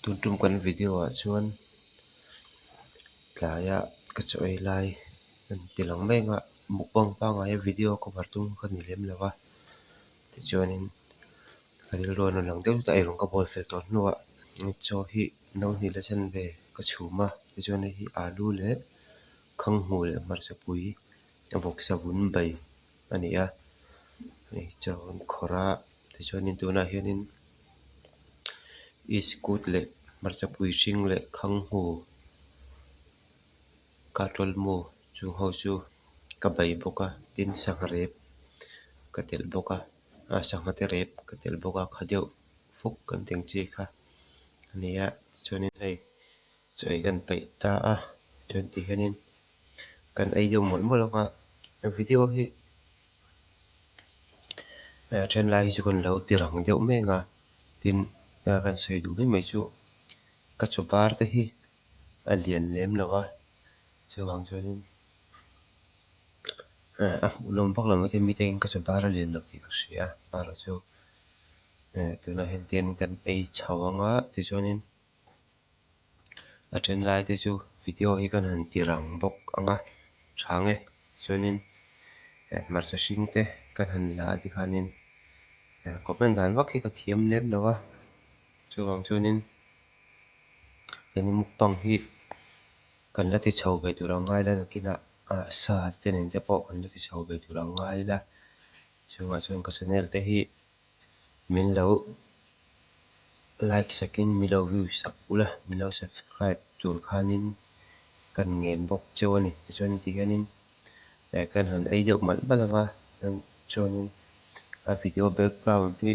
Tun tum kan video ah chuan tlaia ka chaw ei lai an ti lang mai ang a mukbang pangngai a video cover tum ka ni lem lo a tichuanin ka rilru a rawn lang deuh zut a eirawng ka bawl fel tawh hnuah chaw hi no hnih la chanve ka chhum a tichuan hei hi alu leh khanghmu leh hmarchapui vawksa vun bai a ni a hei chaw an khawrh a tichuanin tunah hianin iskut leh hmarchapui hring leh khanghu kaṭawl mu chung ho chu ka bai bawk a tin sangha rep ka telh bawk a ah sangha te rep ka telh bawk a kha deuh fuk kan tih ang chi kha a ni a tichuanin hei chaw ei kan peih ta a chuan ti hianin kan ei deuh mawlh mawlh ang a video hi a then lai hi chu kan lo ti rang deuh mek a tin kan sawi duh mai mai chu ka chaw bar te hi a lian lem lo a chuvang chuanin a hmuhnawm vak lo maithei mite hian ka chaw bar a lian lo tih ka hria a erawh chu tunah hian tian kan ei chho ang a tichuanin a then lai te chu video hi kan han ti rang bawk ang a tha ang e chuanin hmarcha hring te kan han la a tikhanin comment dan vak hi ka thiam lem lo a chuvang chuanin keini mukbang hi kan la ti chho ve tur ang ngai la nakinah sa te nen te pawh kan la ti chho ve tur ang ngai la chungah chuan ka channel te hi min lo like sakin min lo view sak ula min lo subscribe tur khanin kan ngen bawk cheu a ni tichuan ti hianin eh kan han ei deuh malh malh ang a chuanin a video background hi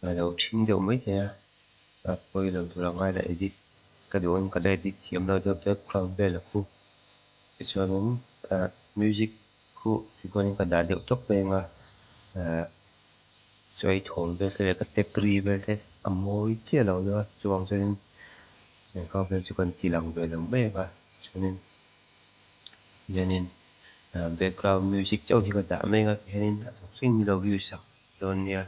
a lo thing deuh maithei a a pawi lo tur ang aia edit ka duh ang ka la edit thiam lo deuh background vel a khu tichuanin ah music khu tikhuanin ka dah deuh tawp mai ang a ah chawi thawm vel te leh ka step ri vel te a mawi chiah lo deuh a chuvang chuanin engkau vel chu kan ti lang ve lo mai ang a chuanin hianin ah background music chauh hi ka dah mai ang a tihianin a thawk thleng ni lo view sak dawn nia.